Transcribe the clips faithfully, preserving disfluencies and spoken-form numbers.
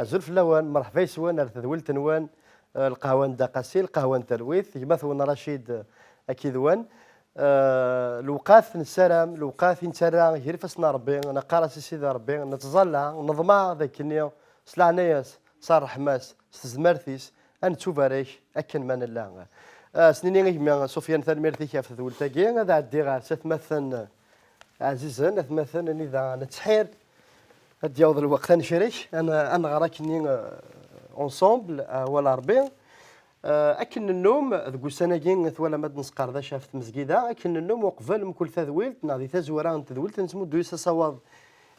Azul fell-awen, merḥba yes-wen ar tedwilt-nwen, eh, lqahwa n Dda Qasi, lqahwa n talwit, gma-twen Racid, eh, akkid-wen. Eh, lewqat nessaram, lewqat i nettarra gar ifassen n Ṛebbi, neqqar-as i Sidi Ṛebbi, nettẓalla, neḍmeɛ d akkenni, s leɛnaya-s, s ṛṛeḥma-s, s tezmert-is, ad nettubarek akken ma nella. Eh, s-nini i gma Sufyan, tanemmirt-ik ɣef tedwilt-agi, ad ɛeddiɣ ɣer s atmaten ɛzizen, atmaten anida nettḥir, ad d-yaweḍ lweqt ad necrek, ad n-, ad nɣer akkenni, eh, ensemble, eh, awal Ṛebbi. Eh, akken nennum, deg ussan-agi, twalam ad nesqerdec ɣef tmezgida, akken nennum, uqbel mkul tadwilt, neɣ di tazwara n tedwilt, nettmuddu-yas asawaḍ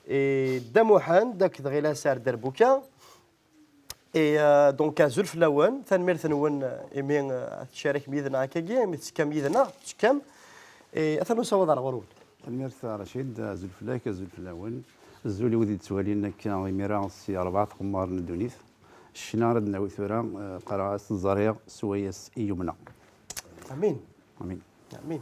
i Dda Muḥend akked Ɣilas ar Derbuka. Et, euh, donc, azul fell-awen, tanemmirt-nwen, euh, imi, euh, ad tcarikem yid-neɣ akkagi, imi tettekkam yid-neɣ, tettekkam. Et atan usawaḍ ar ɣur-wen. Tanemmirt a Racid, azul fell-ak, azul fell-awen. Azul i wid yettwalin akka imir-a si rebɛa tqemmar n ddunit. Ccna ara d-nawi tura, euh, qqareɣ-as ẓriɣ swayes i yumneɣ. Amin. Amin. Amin.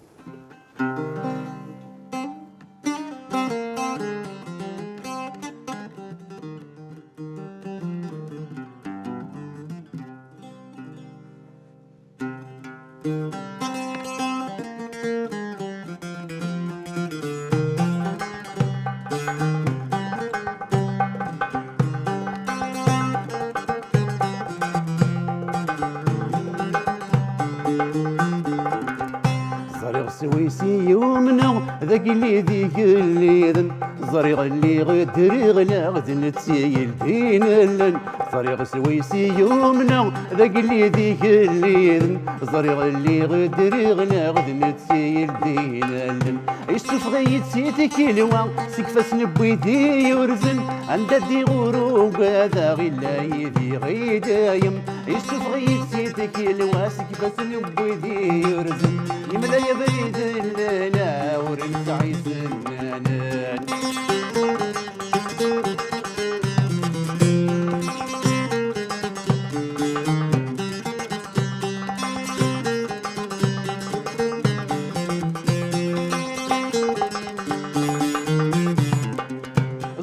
Ẓriɣ swayes i yumneɣ d agellid igelliden. Ẓriɣ lliɣ ddreɣleɣ d netta i yeldin allen. Ẓriɣ swayes i yumneɣ d agellid igelliden. Ẓriɣ lliɣ ddreɣleɣ d netta i yeldin allen. Yessufeɣ-iyi-d si tikelwa seg ifassen n wid i yurzen. Anda d-iɣur ugad-aɣ illa yid-i i dayem. Yessufeɣ-iyi-d si tikelwa seg ifassen n wid i yurzen. Yemla-yi abrid n lehna ur nesɛi isennanen.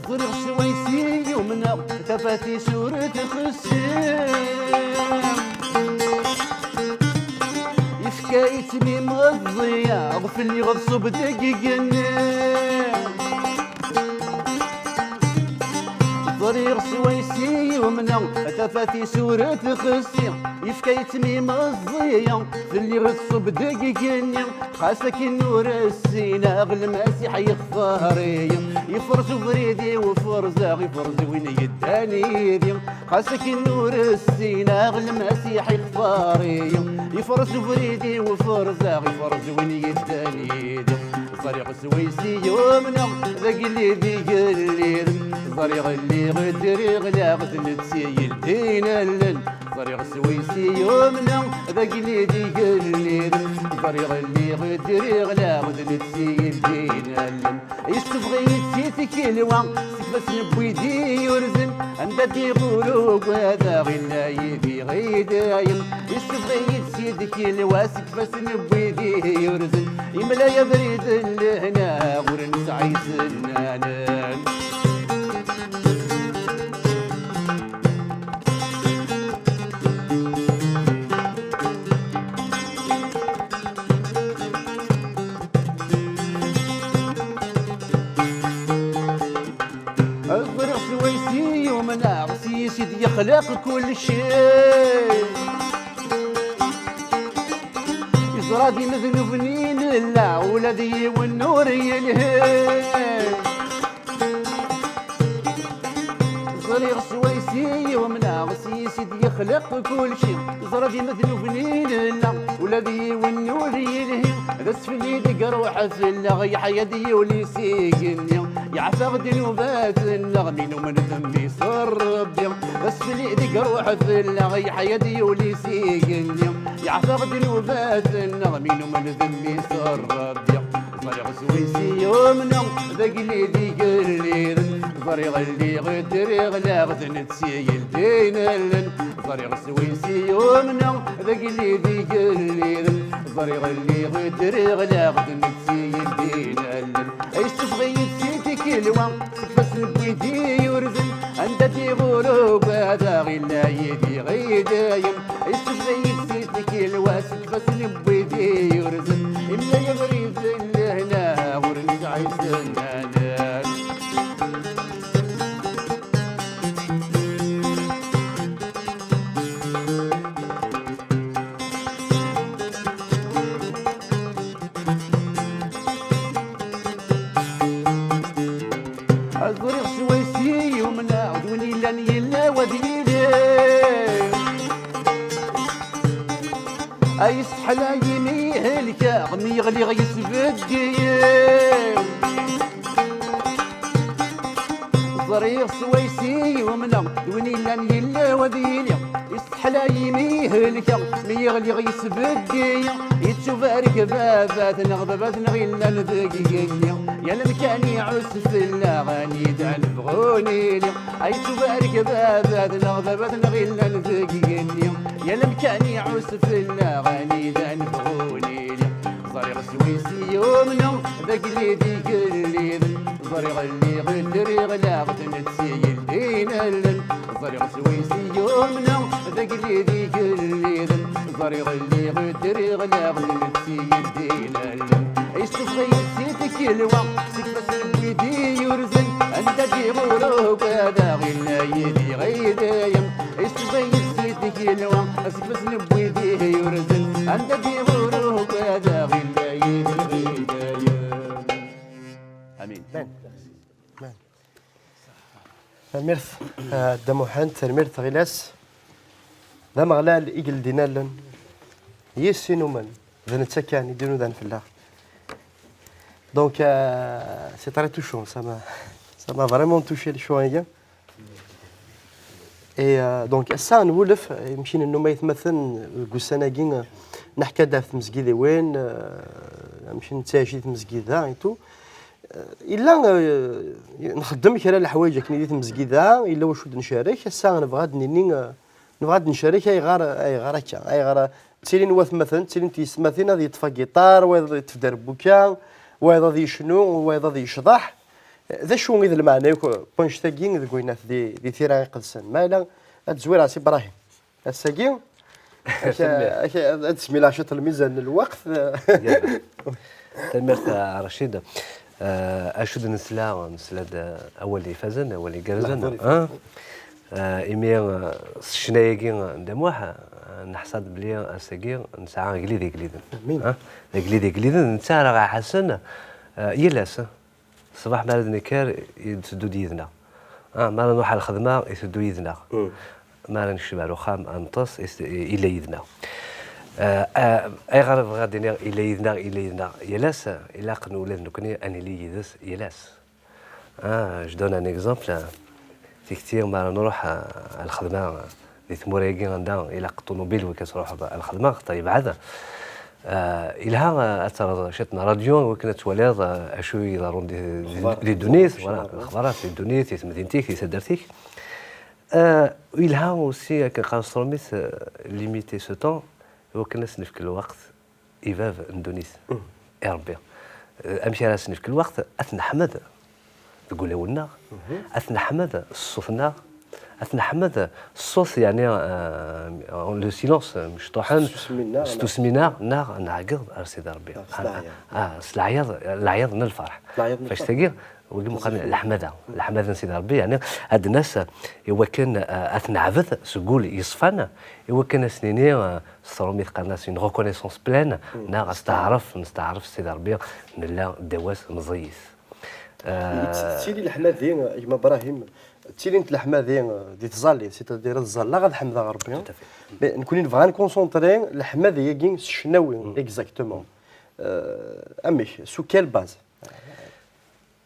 Ẓriɣ swayes i yumneɣ, tafat-is ur txessem. Yefka-yi-tt mi meẓẓiyeɣ, fell-i ɣef ṣub deg igenni. Ẓriɣ swayes i yumneɣ, tafat-is ur txessi. Yefka-yi-tt mi meẓẓiyeɣ, fell-i ɣef ṣub deg igenni. Xas akken ur ssineɣ, Lmasiḥ yextar-iyi. Yefreẓ ubrid-iw, ferzeɣ, yefreẓ win yeddan yid-i. Xas akken ur ssineɣ, Lmasiḥ ixtar-iyi. Yefreẓ ubrid-iw, ferzeɣ, yefreẓ win yeddan yid-i. Ẓriɣ swayes i yumneɣ d agellid igelliden. Ẓriɣ lliɣ ddreɣleɣ d netta i yeldin allen. Ẓriɣ swayes i yumneɣ d agellid igelliden. Ẓriɣ lliɣ ddreɣleɣ d netta i yeldin allen. Yessufeɣ-iyi-d si tikelwa seg ifassen n wid i yurzen. Anda d-iɣur ugad-aɣ illa yid-i i dayem. Yessufeɣ-iyi-d si tikelwa seg ifassen n wid i yurzen. Yemla-yi abrid n lehna ur nesɛi isennanen. Ẓriɣ swayes i yumneɣ, s yis i d-yexleq kullec. Yeẓra d imednuben i nella, ula d yiwen ur yelhi. Ẓriɣ swayes i yumneɣ, s yis i d-yexleq kullec. Yeẓra d imednuben i nella, ula d yiwen ur yelhi. D asfel i deg ruḥ fell-aɣ, yeḥya-d yuli s igenni. Yeɛfa ddnubat-nneɣ, mi numen d mmi-s Ṛebbi. D asfel i deg ruḥ fell-aɣ, yeḥya-d yuli s igenni. Yeɛfa ddnubat-nneɣ, mi numen d mmi-s Ṛebbi. Ẓriɣ swayes i yumneɣ d agellid igelliden. Ẓriɣ lliɣ ddreɣleɣ d netta i yeldin allen. Ẓriɣ swayes i yumneɣ d agellid igelliden. Ẓriɣ lliɣ ddreɣleɣ d netta i yeldin allen. Yessufeɣ-iyi-d si tikelwa seg ifassen n wid i yurzen. Anda d-iɣur Ur ugadeɣ illa yid-i i dayem, isebba-yi-d si tkelwa seg ifassen n wid i yurzen. Imla-yi abrid n lehna, ur nesɛi ssnanen. Ẓriɣ swayes i yumneɣ d win yellan yella wad yili. Ay sseḥlayen i helkeɣ mi ɣliɣ yesbeddi. Ẓriɣ swayes i yumneɣ d win yellan yella wad yili. Iseḥlayen i helkeɣ mi ɣliɣ yesbeddi. Yettubarek baba-tneɣ, baba-tneɣ yellan deg igenni. Yal amkan iɛus fell-aɣ anida nebɣu nili. Ay yettubarek baba-tneɣ, baba-tneɣ yellan deg igenni. Yal amkan iɛus fell-aɣ anida nebɣu nili. Ẓriɣ swayes i yumneɣ d agellid igelliden. Ẓriɣ lliɣ ddreɣ laɣ d netta i yeldi inallen. Ẓriɣ swayes i yumneɣ d agellid igelliden. Ẓriɣ lliɣ ddreɣ laɣ d netta i yeldi inallen. Yessufeɣ-iyi-d si tkelwa seg ifassen n wid i yurzen. Anda d-iɣur ugadeɣ illa yid-i i dayem. Yessufeɣ-iyi-d si tkelwa seg ifassen n wid i yurzen. Anda d-iɣur ugadeɣ illa yid-i i dayem. Amin. Tanemmirt, a Dda Muḥend, tanemmirt Ɣilas. D Ameɣlal i yeldi inallen, yis i numen, d netta kan i d-inudan fell-aɣ. Donc, euh, c'est très touchant, ça m'a, ça m'a vraiment touché le chant-agi. Et, euh, donc, ass-a nwulef, amek i nennum aytmaten deg ussan-agi, euh, neḥka-d ɣef tmezgidiwin, euh, amek nettɛici di tmezgida et tout. Yella, eh, nxeddem kra n leḥwayeǧ akken di tmezgida, yella wacu d-ncerrek. Ass-a nebɣa ad d-nini, eh, nebɣa ad d-ncerrek ayɣer, ayɣer akka, ayɣer, eh, ttilin watmaten, ttilint yessetmatin, ad yeṭṭef agiṭar, wayeḍ yeṭṭef-d arbuka, wayeḍ ad yecnu, wayeḍ ad yecḍeḥ. Eh, d acu i d lmeɛna yakk n wannect-agi deg wayen at di, di tira iqedsen? Ma yella ad zwireɣ s Ibrahim. Ass-agi, ak-, ak-, ad tesmileɣ ciṭ lmizan n lweqt. Tanemmirt a Racid. Eh, acu d-nesla, nesla-d awal ifazen, awal igerrzen, ah? Eh, imi, eh, s ccna-agi n Dda Muḥ, eh, neḥṣa-d belli ass-agi nesɛa agellid igelliden. Ah? D agellid igelliden, netta ara ɣ-iḥassen, eh, yal ass. Ṣṣbeḥ mi ara d-nekker, iteddu-d yid-neɣ. Ah, mi ara nruḥ ɣer lxedma, iteddu yid-neɣ. Mi ara nekcem ar uxxam, ad neṭṭes, is-, i-, illa yid-neɣ. Ah, ah, ayɣer bɣiɣ ad d-iniɣ illa yid-neɣ, illa yid-neɣ? Yal ass, ilaq ula d nekkni ad nili yid-s yal ass. Ah, je donne un exemple. Tikti, mi ara nruḥ, ah, ɣer lxedma, di tmura-agi anda ilaq ṭumubil wek ad truḥeḍ ɣer lxedma, axaṭer yebɛed. Ah, yelha, ah, ad terreḍ ciṭ n ṛadyu i wakken ad twaliḍ, ah, acu iḍerrun di, di, di ddunit, voilà, lexbarat di ddunit, di temdint-ik, di taddart-ik. Ah, yelha aussi, akken qqaren s tṛumit, ah, limiter ce temps, i wakken ad s-nefk lweqt i bab n ddunit, i Ṛebbi. Eh, amek ara s-nefk lweqt? Ad t-neḥmed deg ulawen-nneɣ, ad t-neḥmed s ṣṣut-nneɣ, ad t-neḥmed s ṣṣut, yeɛni, eh, le silence, eh, mecṭuḥen, s tusmi-nneɣ, neɣ nɛeggeḍ ar Sidi Ṛebbi. Ah, s leɛyaḍ, leɛyaḍ n lferḥ. Leɛyaḍ n lferḥ. Fact-agi, wagi meqqar leḥmada, leḥmada n Sidi Ṛebbi, yeɛni ad d-nas i wakken, eh, ad t-neɛbed seg wul yeṣfan, i wakken ad s-nini, eh, s tṛumit qqaren-as une reconnaissance pleine, neɣ asteɛref, nesteɛref Sidi Ṛebbi, nella ddaw-as, meẓẓiyit. Eh, ttili leḥmadi, gma Brahim, ttilint leḥmadi, eh, di tẓallit, c'est-à-dire ad ẓalleɣ, ad ḥemdeɣ Ṛebbi. Tout à fait. Mais nekkni nebɣa ad nkunsentri leḥmadi-agi s ccnawi, exactement. Eh, amek, sous quelle base?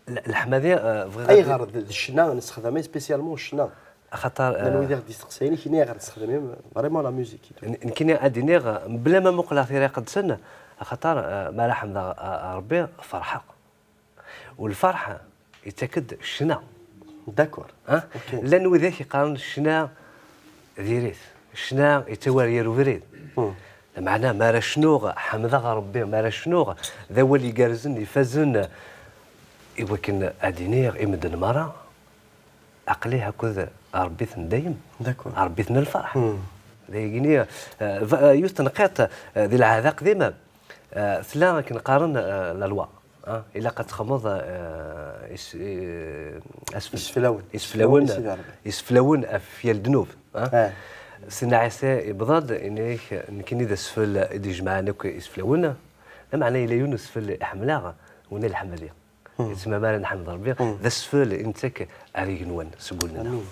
Le-, leḥmadi, eh, bɣiɣ ad... Ayɣer d, d ccna nessexdam, spécialement ccna? Axaṭer, llan, eh, wid i ɣ-d-yesteqsayen, kini ayɣer tessexdamem vraiment la musique et tout. N-, nekkini ad d-iniɣ, eh, mebla ma muqleɣ tira iqedsen, axaṭer, eh, mi ara ḥemdeɣ, eh, Ṛebbi, ferḥeɣ. U lferḥ yettak-d ccna. D'accord. Ha? Ok. Llan widak yeqqaren ccna diri-t, ccna yettawi ar yir ubrid. Lameɛna, mi ara cnuɣ, ḥemdeɣ Ṛebbi, mi ara cnuɣ, d awal igerrzen, ifazen, i wakken ad d-iniɣ i medden merra, aql-i akked Ṛebbi-ten dayem. D'accord. Ṛebbi-ten lferḥ. Hmm. Dayegini, eh, v-, eh, yiwet tenqiḍt, eh, di lɛahd aqdim, eh, tella akken qqaren, eh, la loi. Ah, ilaq ad txedmeḍ, eh, is-, eh, asfel. Iseflawen. Iseflawen, iseflawen, Sidi Ṛebbi. Iseflawen ɣef yal ddnub, ah. Ah. Sidna Ɛisa yebḍa-d, yenna-yak, nekkini d asfel i d-ijemɛen akk iseflawen. Lameɛna yella yiwen usfel i ḥemmleɣ, win i leḥmadi. Hmm. Yettmam ara nḥemd Ṛebbi, hmm, d asfel i nettak ar igenwan seg wul-nneɣ. Amin.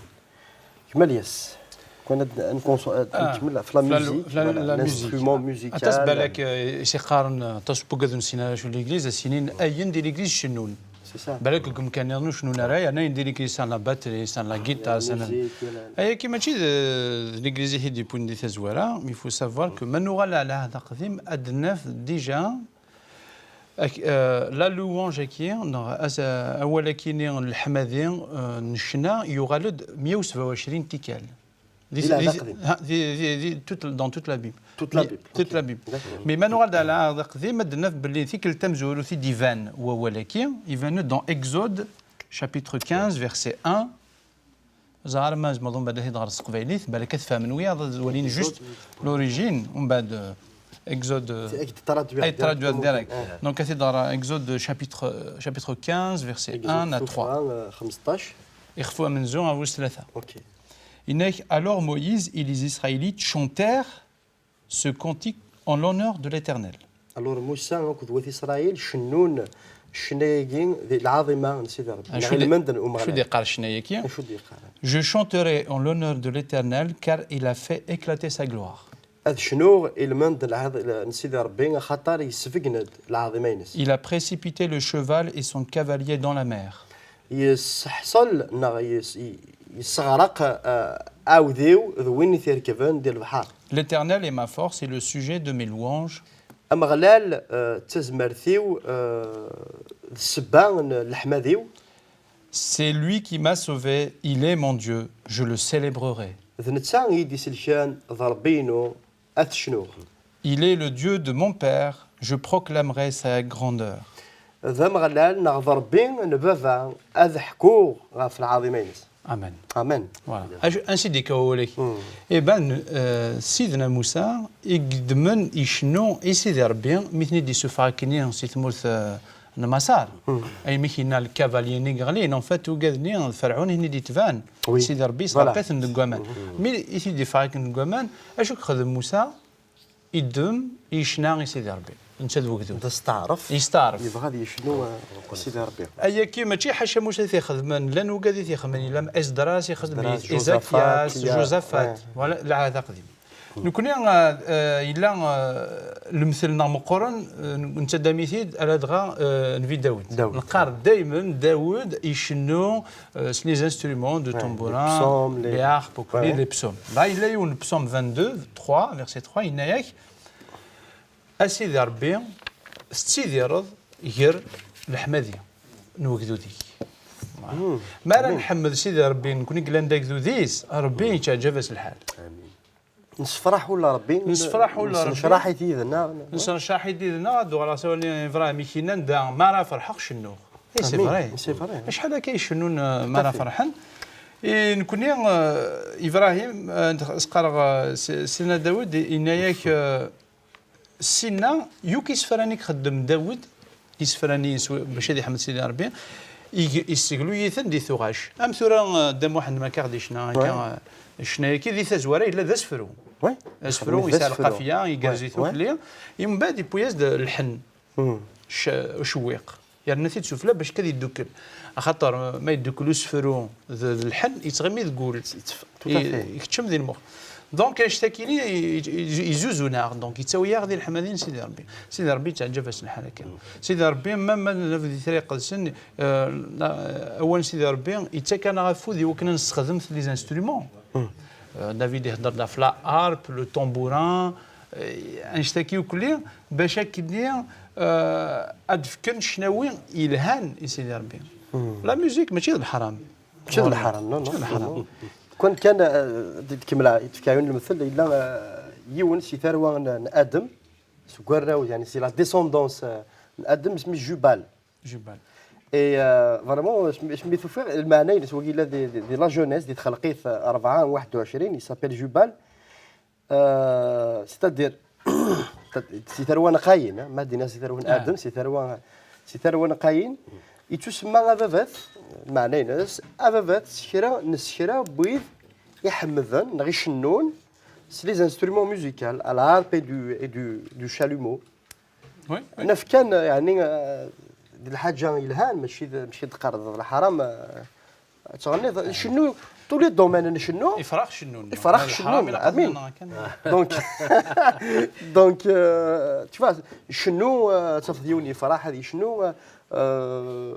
Kmal yes. Kwan ad, ad nkonso-, ad, ah, nkemmel ɣef la musique, la, voilà, la musique. L'instrument musical. Aṭas balak, eh, i s-iqqaren, eh, aṭas n wugad ur nessin ara acu n l'église, ad s-inin ayen di l'église cennun. C'est ça. Balak deg umkan-nniḍen ur cennun ara, yerna ayen di l'église, san la batterie, san la guitare, san la musique, voilà. Ayagi mačči d, d l'église i t-id-yewwin di tazwara, mais il faut savoir que ma nuɣal ar lɛahd aqdim, ad naf déjà Ak-, euh, la louange-agi, neɣ as-, awal-agi-nni n leḥmadi, euh, n ccna, yuɣal-d meyya u sebɛa u ɛecrin tikkal. Di, di, ha, di, di, di, toute, dans toute la Bible. Toute la Bible, toute la Bible. D'accord. Mais ma nuɣal-d ar lɛahd aqdim, ad d-naf belli tikkelt tamezwarut i d-iban wawal-agi, iban-d dans Exode, chapitre quinze, verset un, Ẓer ma tzemreḍ umbeɛd ad t-id-ɣer s teqbaylit, balak ad t-fehmen wiyaḍ, ad walin juste l'origine, umbeɛd, euh, Exode, euh, ay traduire direct. Donc, ad t-id-ɣer Exode chapitre, chapitre quinze, verset un à trois. Exode, euh, xemseṭṭac. Ixef amenzu, awes tlata. Ok. Yenna-k, alors Moïse et les Israélites chantèrent ce cantique en l'honneur de l'Éternel. Alors, Musa akked wat Isṛayil cennun ccna-agi di lɛaḍima n Sidi Ṛebbi. Acu d-, acu d-iqqar ccna-agi? Acu d-iqqar? Je chanterai en l'honneur de l'Éternel, car il a fait éclater sa gloire. Ad cnuɣ i lmend n lɛaḍ-, n Sidi Ṛebbi, axaṭer yesbeggen-d lɛaḍima-ines. Il a précipité le cheval et son cavalier dans la mer. Yesseḥṣel neɣ yes-, yesseɣreq, eh, aɛudiw d win i t-irekben di lebḥer. L'Éternel est ma force et le sujet de mes louanges. Ameɣlal, eh, d tazmert-iw, eh, d ssebba n leḥmadi-w. C'est lui qui m'a sauvé, il est mon Dieu, je le célébrerai. D netta i yi-d-iselken, d Ṛebbi-inu, ad t-cnuɣ. Il est le Dieu de mon père, je proclamerai sa grandeur. D Ameɣlal neɣ d Ṛebbi n baba, ad ḥkuɣ ɣef lɛaḍima-ines. Amen. Amen. Voilà. Acu, ansi d-yekka wawal-agi? Hmm. Eh ben, euh, Sidna Musa i yeddmen icennu i Sidi Ṛebbi, mi ten-id-issufeɣ akkenni si tmurt, euh, n Maṣer. Hmm. Ay mi k-yenna lkavalier-nni yeɣlin, en fait, ugad-nni d Ferɛun i ten-id-itban. Oui. Sidi Ṛebbi yesɣerq-iten deg waman. Hmm. Mi i t-id-iffeɣ akken deg waman, acu i yexdem Musa? Iddem, yecna i Sidi Ṛebbi. Netta d wegdud. D asteɛref. Yesteɛref. Yebɣa ad yecnu, eh, Sidi Ṛebbi. Ayagi mačči ḥaca Musa i t-ixedmen, llan wigad i t-ixedmen, yella Esdras ixdem-it, Ezakyas, Josafat, Josafat. Ouais. Voilà, lɛahd aqdim. Nekni, eh, eh, yella, eh, lemtel-nneɣ meqqren, eh, nettadam-it-id, ala dɣa, eh, Nnbi Dawed. Dawed. Neqqar daymen Dawed icennu, euh, s les instruments de tambourin, les harpes, les psaumes. Là, il y a eu le psaume vingt-deux, trois, verset trois, yenna-yak, a Sidi Ṛebbi, tettidireḍ gar leḥmadi n wegdud-ik. Voilà. Ma ara nḥemmed Sidi Ṛebbi, nekni yellan d agdud-is, Ṛebbi yettɛeǧǧab-as lḥal. Amin. Nessefraḥ ula Ṛebbi, nessefraḥ ula Ṛebbi. Nesnecraḥ-it yid-neɣ. Nesnecraḥ-it yid-neɣ, ad d-uɣaleɣ s awal n Ibrahim i k-yennan da, mi ara ferḥeɣ, cennuɣ. Eh, c'est vrai. C'est vrai. Acḥal akka i cennun, eh, mi ara ferḥen. I nekni, eh, Ibrahim, eh, s-, qqareɣ, eh, s-, Sidna Dawed, yenna-yak, eh, sinna, yakk isefra-nni i ixeddem Dawed, isefra-nni s-, bac ad iḥmed Sidi Ṛebbi, ig-, yesseglu-yiten di tuɣac. Am tura, eh, Dda Muḥend ma akka ɣ-d-icna, akka, eh, ccna-yaki di tazwara yella d asefru. Asefru, yesɛa lqafiya, igerrez i tukli. Mbeɛd, yewwi-as-d lḥen, cc-, ucewwiq. Yerna-t-id sufella bac ad yeddukel. Axaṭer, eh, ma yeddukel usefru d, d lḥen, yettɣimi deg wul. Tout à fait. I-, ikeččem di lmux. Donc, annect-akini i, i, i, izuzun-aɣ, donc, yettawi-aɣ di leḥmadi n Sidi Ṛebbi. Sidi Ṛebbi yettɛeǧǧab-as lḥal akka. Sidi Ṛebbi, ma, ma naf di Tira Iqedsen, eh, awal n Sidi Ṛebbi, yettak-aneɣ afud i wakken ad nessexdem les instruments. Euh, David ihedder-d ɣef la harpe, le tambourin, euh, annect-agi ukli, bac akkenni, euh, ad d-fken ccnawi yelhan i Sidi Ṛebbi. La musique mačči d leḥram. Mačči d leḥram, non, non. Mačči d leḥram. Kwan kan, eh, d-, d-kemmleɣ, tefka yiwen lemtel, yella, eh, yiwen si tarwa n, n Adem, seg warraw, yani, si la descendance, eh, n Adem, isem-is Jubal. Jubal. Et euh, vraiment, je me suis fait le matin, il est la jeunesse, des Khalqis Arba'a, واحد وعشرين, il s'appelle Jubal. Euh, c'est-à-dire, c'est Tarwan Qayin, hein, Madina, c'est Tarwan Adam, c'est Tarwan, c'est Tarwan Qayin. Et tout ce matin, Ababat, matin, Ababat, Sikra, Neskra, Bouid, Ihamdan, Richnoun, c'est les instruments musicaux, à l'harpe et du, et du, du chalumeau. Oui, oui. Nefkan, yani, euh, d lḥaǧa yelhan, mačči d, mačči d tqerdeḍ lḥaram, euh, ad tɣenniḍ, cennu, tous les domaines n cennu, Ifrax cennun. Ifrax Lḥaram cennun, ilaq ad amin. nɣen kan. Donc, donc euh, tu vois, cennu, euh, tafeḍ yiwen yefraḥ ad yecnu, euh, euh,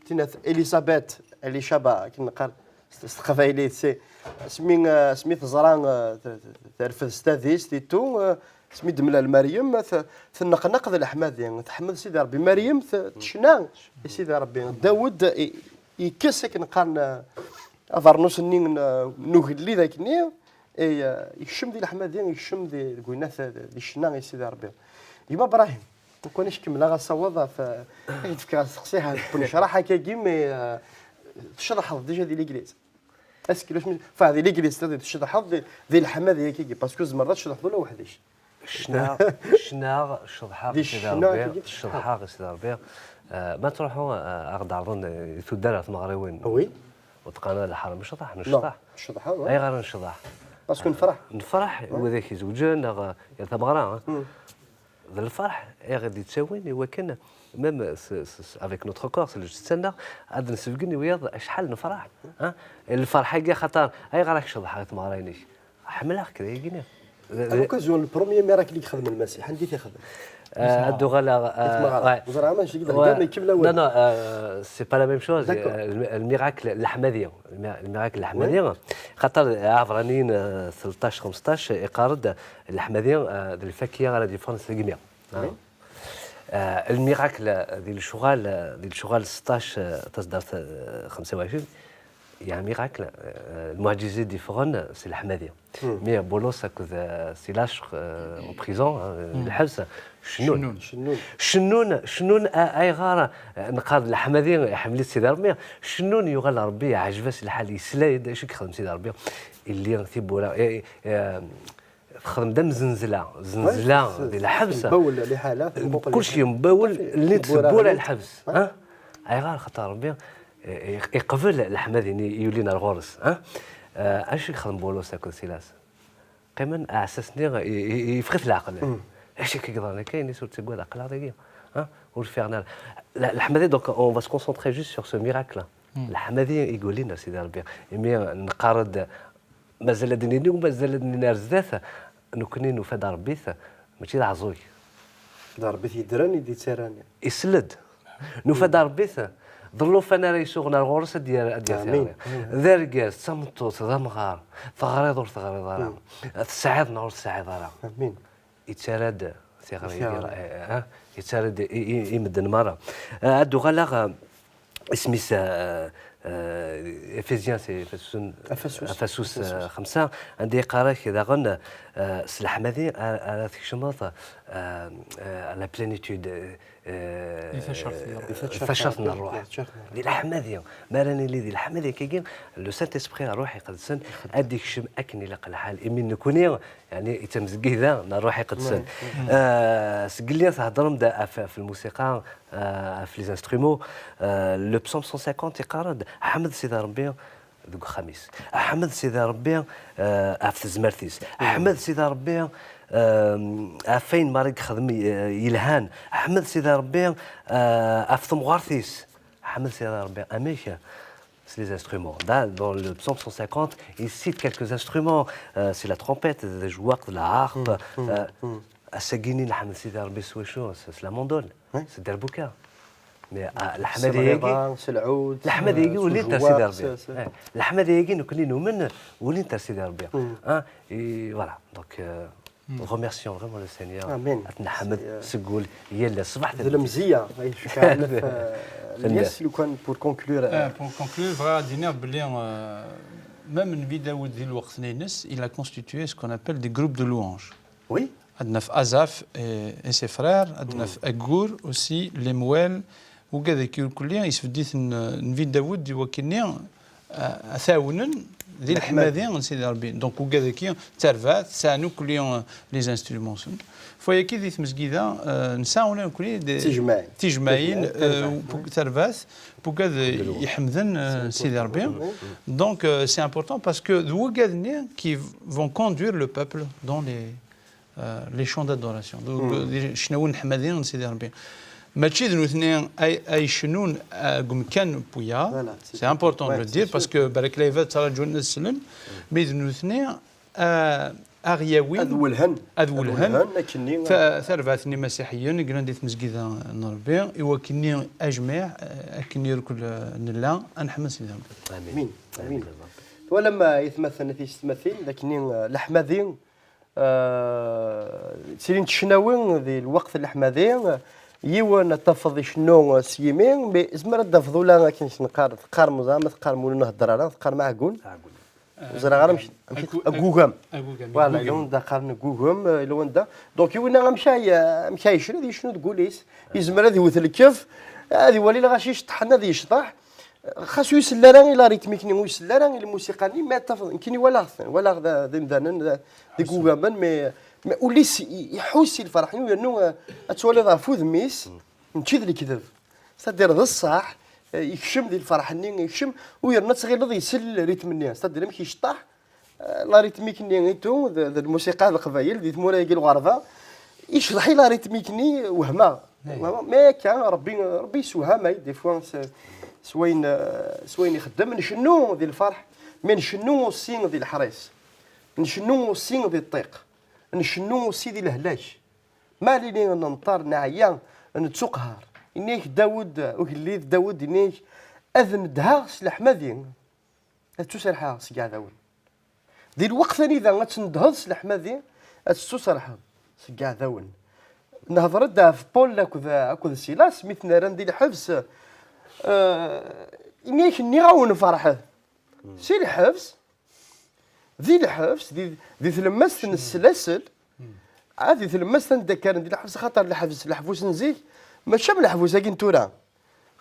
tinat Elisabeth, Elisaba, akken neqqar s s teqbaylit, c'est asmi, euh, asmi teẓra, euh, t- t- terfed s tadist et tout, euh, asmi d-temlal Meryem, t- tenneqneq d leḥmadi, teḥmed Sidi Ṛebbi. Meryem t- tecna i Sidi Ṛebbi. Dawed i- yekkes akken qqaren, euh, abernus-nni n, n ugellid akkenni, et, euh, yekcem di leḥmadi, yekcem di, deg winat, di ccna i Sidi Ṛebbi. Gma Brahim, nekk ad kemmleɣ asawaḍ ɣef, euh, ad k-d-fkeɣ asteqsi, ad k-necraḥ akkagi, mais, euh, tceḍḥeḍ déjà di l'église. Est-ce que enfin, di l'église, c'est-à-dire tceḍḥeḍ di, di leḥmadi akkagi, parce que tzemreḍ ad tceḍḥeḍ ula weḥd-k. Ccna, ccna, ceḍḥeɣ Di i Sidi ccna Ṛebbi, akkagi tceḍḥeḍ. Ceḍḥeɣ i Sidi Ṛebbi. Euh, ma truḥu, euh, ad ɣ-d-ɛerḍen, euh, tuddar ɣer tmeɣriwin. Oui. Ur teqqaren ara lḥaram, necḍeḥ, Non, necḍeḥ. tceḍḥeḍ, ouais. Ayɣer necḍeḥ? Parce que nefreḥ. Nefreḥ, widak izewǧen, neɣ, euh, yal tameɣra, hein? D lferḥ i ɣ-d-yettawin i wakken, même s- s- s- avec notre corps, s lǧetta-nneɣ, ad nsebgen i wiyaḍ acḥal nefreḥ, hein? Lferḥ-agi, axaṭer ayɣer ad k-ceḍḥeɣ i tmeɣra-inek? Ḥemmleɣ-k, d ayagi-nni. À l'occasion, le premier miracle i yexdem Lmasiḥ, anda i t-ixdem? Euh, ad d-uɣaleɣ, euh, Tmeɣra. ouais. Ẓriɣ ma nci deg Ouais. lgan, ikemmel awal. Non, non, euh, c'est pas la même chose. D'accord. Euh, le, le miracle, leḥmadi. Le mi- le miracle, leḥmadi. Xaṭer, Ɛebṛaniyen, euh, tleṭṭac xemseṭṭac, iqqar-d, leḥmadi, euh, d lfakya ara d-yeffɣen seg imi. Oui. Euh, le miracle, di lecɣal, di lecɣal seṭṭac, euh, taseddart, euh, xemsa u ɛecrin, il y a un miracle, euh, lmuɛǧiza i d-yeffɣen, c'est leḥmadi. Mais Boulos akked, euh, Silas, euh, en prison, hein, di lḥebs, cennun. Cennun. Cennun. Cennun, cennun, a- ayɣer, euh, neqqar d leḥmadi, iḥemmel-it Sidi Ṛebbi, cennun yuɣal Ṛebbi, yeɛjeb-as lḥal, yesla-d acu i yexdem Sidi Ṛebbi, illi tiwwura, eh, eh, texdem-d am zenzla, zenzla Ouais, di lḥebs, tembawel liḥala, tembuqel kulci liḥala. yembawel, Tiwwura lli tebbura ɛni? Lḥebs, Ouais. hein? Ayɣer? Xaṭer Ṛebbi, eh, iq- iqbel leḥmadi-nni yulin ar ɣur-s, hein? Euh, acu i yexdem Boulos akked Silas? Qqimen, aɛessas-nni i- i- i- yeffeɣ-it leɛqel. Acu akka yeḍran akka? Ini-as ur ttaggad, aql-aɣ dagi. Ha? Ur ffiɣen ara. La- Leḥmadi, donc, on va se concentrer juste sur ce miracle. Leḥmadi i yulin ar Sidi Ṛebbi. Imi neqqar-d, mazal ad d-nini, mazal ad d-nini ar zdat, nekkni nufa-d Ṛebbi-t, mačči d aɛeẓẓug. D Ṛebbi t-yeddren i d-yettarran. Isell-d. Nufa-d Ṛebbi-t, d llufan ara yessuɣen ar ɣur-s ad d-yerr, ad d-yerr Amin. tiɣri. D argaz, d tameṭṭut, d amɣar, teɣriḍ ur teɣriḍ ara, tesɛiḍ neɣ ur tesɛiḍ ara. Amin. Yettarra-d tiɣri, Tiɣri. eh, eh, yettarra-d i, i, i medden merra. Eh, ad d-uɣaleɣ, eh, isem-is, eh, eh, Ephésiens, c'est Ephésiens, Ephésiens. Ephésiens, eh, xemsa, anda yeqqar-ak daɣen, eh, s leḥmadi ara, ara tkecmeḍ, eh, eh, la plénitude, eh, Di tacert n ṛṛuḥ. di tacert n ṛṛuḥ. Di leḥmadi. Mi ara nili di leḥmadi akkagi, le Saint-Esprit, Ṛṛuḥ Iqedsen, ad d-ikcem akken ilaq lḥal. Imi nekni, yani, d tamezgida n Ṛṛuḥ Iqedsen. Eh, seg lliɣ theddrem-d ɣef, ɣef lmusiqa, eh, ɣef les instruments, eh, le psaume cent cinquante yeqqar-d, ḥmed Sidi Ṛebbi deg uxxam-is. Ḥmed Sidi Ṛebbi, eh, ɣef tezmert-is. Ḥmed Sidi Ṛebbi, eh, ɣef wayen merra i yexdem, eh, yelhan. Ḥmed Sidi Ṛebbi, eh, ɣef temɣart-is. Ḥmed Sidi Ṛebbi. Amek? C'est les instruments. Là, dans le psaume cent cinquante, il cite quelques instruments. Euh, c'est la trompette, d ajewwaq, d la harpe. Euh, ass-agi-nni nḥemmed Sidi Ṛebbi s wacu? C'est la mandole. C'est derbuka. Mais, ah, leḥmadi-agi, Semriḍa, s lɛud, leḥmadi-agi s ulint ar ujewwaq, Sidi Ṛebbi. s- s- Eh, leḥmadi-agi nekni numen, ulint ar Sidi Ṛebbi. Hein? Et voilà. Donc, euh, remercions vraiment le Seigneur. Amin. Ad t-nḥemmed C'est, euh, seg wul yal ass ṣṣbeḥ D lemziya ay tefka Ɛelf, euh, Lyes, lukan pour conclure. Euh, pour conclure, bɣiɣ ad d-iniɣ belli, euh, même Nbi Dawed di lweqt-nni-ines, il a constitué ce qu'on appelle des groupes de louanges. Oui. Ad naf Azaf et, et ses frères, ad naf Aggur aussi, Lemuel, ugad-agi irkelli, yesbedd-iten, eh, Nnbi Dawed i wakkenni, eh, ad t-ɛawnen di leḥmadi n Sidi Ṛebbi. Donc, ugad-agi d tarbaɛt, sɛan irkelli, eh, les instruments. Fwayaki di tmezgida, eh, nesɛa ula irkelli d tijmaɛin. Tijmaɛin, eh, tarbaɛt, ugad yeḥemden, eh, Sidi Ṛebbi. Donc, euh, c'est important parce que d wugad-nni qui vont conduire le peuple dans les, euh, les chants d'adoration. Donc, euh, di ccnawi n leḥmadi n Sidi Ṛebbi. Mačči d nutni ay, ay cennun, euh, deg umkan n wiyaḍ. Voilà, c'est important de le dire, parce que balak lɛibad ttraǧun ad slen, mais d nutni, euh, ad ɣ-yawin, ad welhen, ad welhen, akkenni, ta-, tarbaɛt n imasiḥiyen i yellan di tmezgida n Ṛebbi, i wakkenni ajmiɛ, euh, akkenni irkel, euh, nella, ad nḥemmed Sidi Ṛebbi. Amin. Amin. Twalam, euh, aytmaten, tisetmatin, d akkenni, euh, leḥmadi, euh, ttilint ccnawi di lweqt n leḥmadi, yiwen ad tafeḍ icennu s yimi, mais izmer ad d-tafeḍ ula akken neqqar, teqqarem ẓama, teqqarem ur nhedder ara, teqqarem aɛeggun. Ur ẓriɣ ara amek, amek agugam. Agugam, voilà, agugam. Yella wanda qqaren agugam, euh, yella wanda. Donc, yiwen amek ay, amek ay yecna, ad yecnu deg wul-is. Yezmer ad iwet lkef, ad iwali lɣaci iceṭṭḥen, ad yecḍeḥ. Xas ur isell ara i la rythmique-nni, ur isell ara i lmusiqa-nni, mais ad tafeḍ, nekkini walaɣ-ten, walaɣ d, d imdanen, d, d igugamen, mais, mais ul-is i-, iḥuss i lferḥ-nni, yernu, euh, ad twaliḍ ɣef wudem-is, mačči d lekdeb. C'est-à-dire d ṣṣeḥ, euh, yekcem di lferḥ-nni, yekcem, u yerna ad tɣileḍ isell rythme-nni, c'est-à-dire amek yecṭaḥ, euh, la rythmique-nni et tout, d, d lmusiqa n Leqbayel, di tmura-agi n lɣerba, icḍeḥ i la rythmique-nni, wehmeɣ. Wehmeɣ. Mais akka, Ṛebbi, Ṛebbi yessewham-ay, des fois, s, s wayen, euh, s wayen ixeddem, ncennu di lferḥ, mais ncennu aussi di leḥris, ncennu aussi di ṭṭiq, ncennu aussi di lehlak. Ma lili nenṭer, neɛya, nettuqhar. Inna-yak Dawed, ugellid Dawed, inna-yak, ad nedheɣ s leḥmadi, ad ttuserḥeɣ seg yiɛdawen. Di lweqt anida ad tnedheḍ s leḥmadi, ad tettuserḥeḍ seg yiɛdawen. Nehder-d ɣef Paul akked, akked Silas, mi ten-rran di lḥebs, eh, inna-yak, nniɣ-awen ferḥet. Si lḥebs, di lḥebs, di, di tlemmast n slasel, ah, di tlemmast anda kkaren di lḥebs, xaṭer lḥebs, leḥbus n zik, mačči am leḥbus-agi n tura.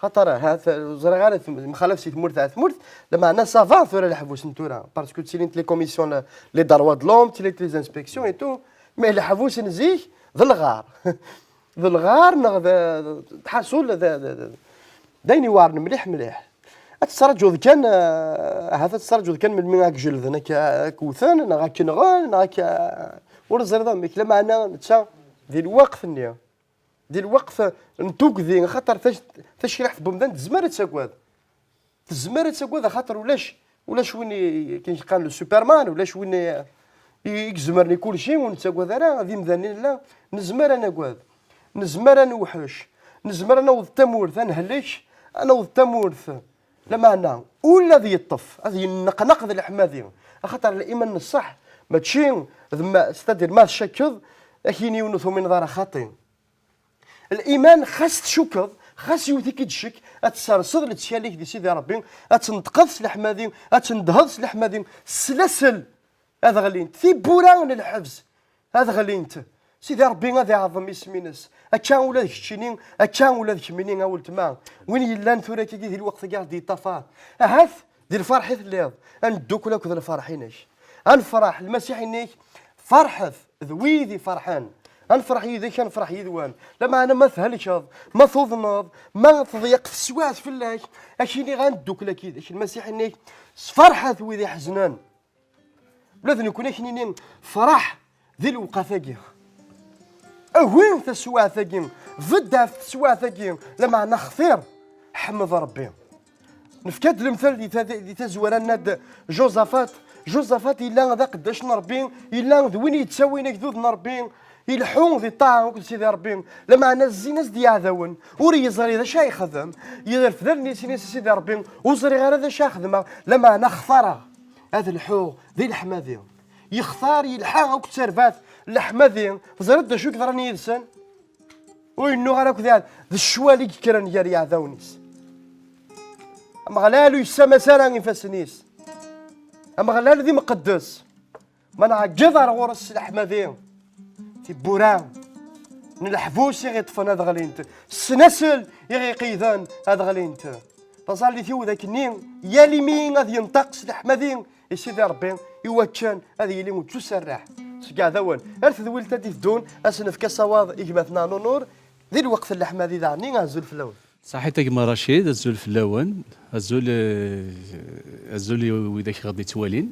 Xaṭer, ha, t-, ur ẓriɣ ara, t-, mxalaf si tmurt ɣer tmurt, lameɛna ça va tura leḥbus n tura, parce que ttilint les commissions, le-, les droits de l'homme, ttilint les inspections et tout, mais leḥbus n zik, d lɣar. D lɣar neɣ d, d, tḥaṣul d, d, d, d ayen iweɛren mliḥ, mliḥ. Ad tettraǧuḍ kan, eh, ahat ad tettraǧuḍ kan melmi ad k-jelden, ad k-, ad k-wten, neɣ ad k-nɣen, neɣ ad k-, ur teẓriḍ amek. Lameɛna netta di lweqt-nni, di lweqt n tugdi, axaṭer tac-, tacriḥt n wemdan tezmer ad tagad. Tezmer ad tagad, axaṭer ulac, ulac win i, akken i qqaren le Superman, ulac win i, i, i izemren i kulci, ur nettagad ara, d imdanen nella, nezmer ad nagad, nezmer ad newḥec, nezmer ad naweḍ tamurt, ad nehlek, ad naweḍ tamurt. Lameɛna, ula ad yeṭṭef, ad yenneqnaq d leḥmadi, axaṭer liman n ṣṣeḥ, mačči d ma, c'est-à-dire ma tcakkeḍ, ad k-yini yiwen ur tumineḍ ara xaṭi. Liman, xas tcukkeḍ, xas yewwet-ik-id ccek, ad tserseḍ lettkal-ik di Sidi Ṛebbi, ad tneṭqeḍ s leḥmadi, ad tendheḍ s leḥmadi, s lasel ad ɣlint. Tiwwura n lḥebs ad ɣlint. Sidi Ṛebbi ad iɛeḍḍem isem-ines. Akka ula d keččini, akka ula d kemmini, a weltma. Win yellan tura akkagi di lweqt-agi ad d-yeṭṭafar. Ahat di lferḥ i telliḍ, ad neddukel akked lferḥ-inek. Ad nefreḥ, Lmasiḥ-inek, ferḥet d wid iferḥen. Ad nefreḥ yid-k, ad nefreḥ yid-wen. Lameɛna ma thelkeḍ, ma tuḍneḍ, ma teḍyeq teswiɛt fell-ak, ad k-iniɣ ad neddukel akkid-k. Lmasiḥ-inek, sferḥet wid iḥeznen. Ula d nekkni ad k-nini, freḥ di lewqat-agi. Awi taswiɛt-agi, bedd ɣef teswiɛt-agi, lameɛna xtir, ḥmed Ṛebbi. Nefka-d lemtel di ta-, di tazwara-nni d Josafat. Josafat yella d aqeddac n Ṛebbi, yella d win yettawin agdud n Ṛebbi, ileḥḥu di ṭṭaɛa akked Sidi Ṛebbi. Lameɛna zzin-as-d yiɛdawen, ur yeẓri d acu ara yexdem, yerfed allen-is, ini-as a Sidi Ṛebbi, ur ẓriɣ ara d acu ara xedmeɣ, lameɛna xtareɣ ad lḥuɣ di leḥmadi. Yextar yelḥa akked tarbaɛt n leḥmadi. Teẓriḍ d acu i yeḍran yid-sen? Ur yennuɣ ara akked iɛd-, d ccwal i yekkren gar yiɛdawen-is. Ameɣlal ur yessamas ara ifassen-is. Ameɣlal d imqeddes. Ma nɛeggeḍ ar ɣur-s s leḥmadi, tiwwura n leḥbus i ɣ-iṭṭfen ad ɣlint. Ssnasel i ɣ-iqeyden ad ɣlint. Taẓallit-iw d akkenni, yal imi ad yenṭeq s leḥmadi i Sidi Ṛebbi, i wakken ad yili uǧǧu serreḥ seg iɛdawen ar tedwilt ad d-iteddun, ad s-nefk asawaḍ i gma-tneɣ Nunur, di lweqt n leḥmadi daɣen-nni, azul fell-awen. Saḥit a gma Racid, azul fell-awen, azul, eh, azul i widak i ɣ-d-ittwalin.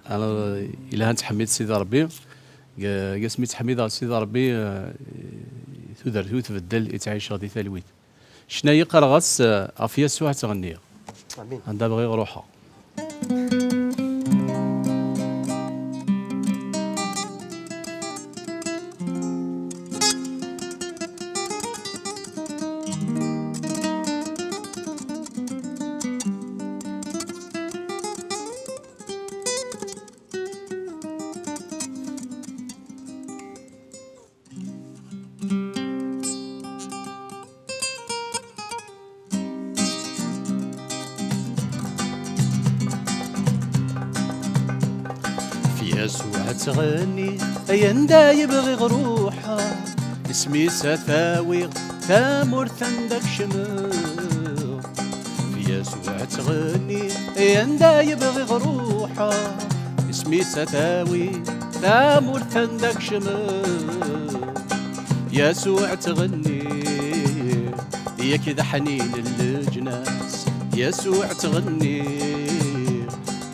Alors, eh, yelha nettḥemmid Sidi Ṛebbi, g-, g asmi ttḥemmideɣ Sidi Ṛebbi, eh, tudert-iw tbeddel, i ttɛiceɣ di talwit. Ccna-yi qqareɣ-as, eh, ɣef Yasuɛ ttɣenniɣ. Amin. Anda bɣiɣ ruḥeɣ. F Yasuɛ ttɣenni, ay anda yebɣi ɣruḥeɣ, isem-is ad t-awiɣ, tamurt anda kecmeɣ. F Yasuɛ ttɣenni, ay anda yebɣi ɣruḥeɣ, isem-is ad t-awiɣ, tamurt anda kecmeɣ. Yasuɛ ttɣenni, yak d aḥnin n leǧnas. Yasuɛ ttɣenni,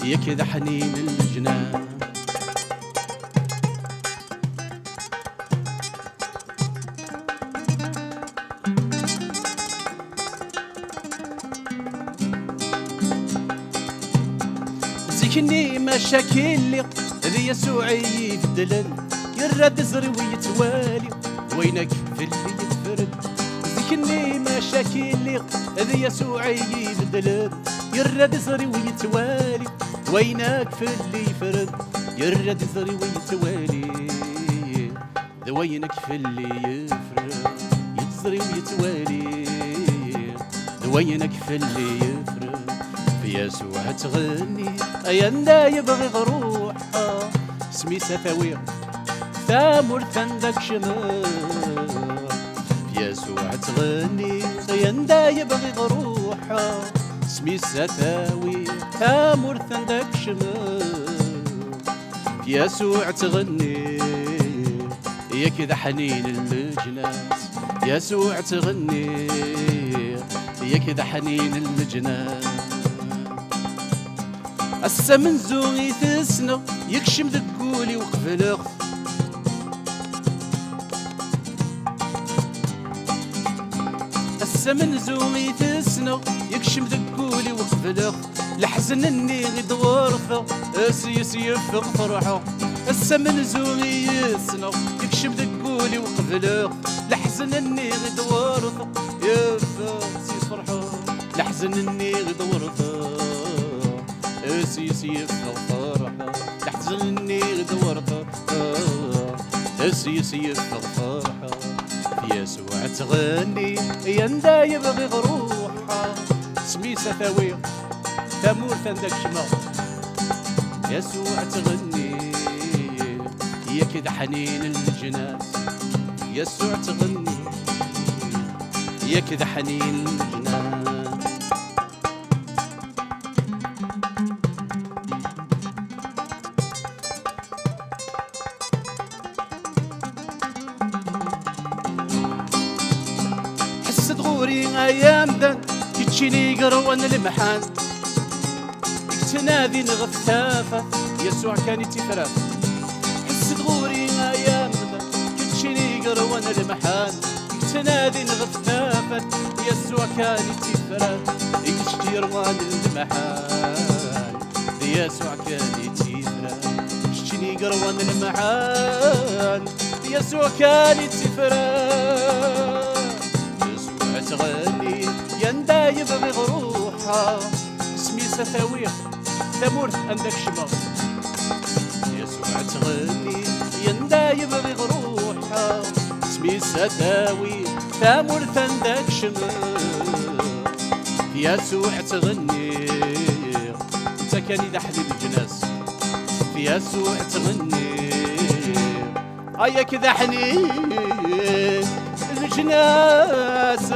yak d aḥnin n leǧnas. Zik-nni maca k-illi d Yasuɛ i yi-ibeddlen, yerra-d iẓri-w yettwali, d wayen akk fell-i yetefren. Zik-nni maca k-illi d Yasuɛ i yi-ibeddlen, yerra-d iẓri-w yettwali, d wayen akk fell-i yefren, yerra-d iẓri-w yettwali. D wayen akk fell-i yefren, yettẓri u yettwali. D wayen akk fell-i yefren, f Yasuɛ ttɣenni, ay anda yebɣi ɣruḥeɣ, isem-is ad t-awiɣ, tamurt anda kecmeɣ. F Yasuɛ ttɣenni, ay anda yebɣi ɣruḥeɣ, isem-is ad t-awiɣ, tamurt anda kecmeɣ. Yasuɛ ttɣenni, yak d aḥnin n leǧnas. Yasuɛ ttɣenni, yak d aḥnin n leǧnas. Ass amenzu i t-ssneɣ, yekcem deg wul-iw qebleɣ-t. Ass amenzu i t-ssneɣ, yekcem deg wul-iw qebleɣ-t. Leḥzen-nni i d-ɣurfeɣ, s yes yeffeɣ ferḥeɣ. Ass amenzu i yessneɣ, yekcem deg wul-iw qebleɣ-t. Leḥzen-nni i d-ɣurfeɣ, yeffeɣ s yes ferḥeɣ. Leḥzen-nni i d-ɣurfeɣ, s yes yeffeɣ ferḥeɣ. Leḥzen-nni i d-ɣurfeɣ, s yes yeffeɣ ferḥeɣ. F Yasuɛ ttɣenni, yanda yebɣi ɣruḥeɣ, isem-is ad t-awiɣ, tamurt anda kecmeɣ. Yasuɛ ttɣenni, yak d aḥnin n leǧnas. Yasuɛ ttɣenni, yak d aḥnin n leǧnas. Ḥess-d ɣur-i ay amdan, keččini igerwan lemḥan, i yettnadin ɣef tafat, Yasuɛ kan i tt-ifran. Ḥess-d ɣur-i ay amdan, keččini igerwan lemḥan, i yettnadin ɣef tafat, Yasuɛ kan i tt-ifran. I kečč igerwan lemḥan, d Yasuɛ kan i tt-ifran. Keččini igerwan lemḥan, d Yasuɛ kan i tt-ifran. Yasuɛ ttɣenni, yanda yebɣi ɣruḥeɣ, isem-is ad t-awiɣ, tamurt anda kecmeɣ. Yasuɛ ttɣenni, yanda yebɣi ɣruḥeɣ, isem-is ad t-awiɣ, tamurt anda kecmeɣ. Yasuɛ ttɣenni, netta kan i d aḥnin n leǧnas. F Yasuɛ ttɣenni, ay yak d aḥnin n leǧnas.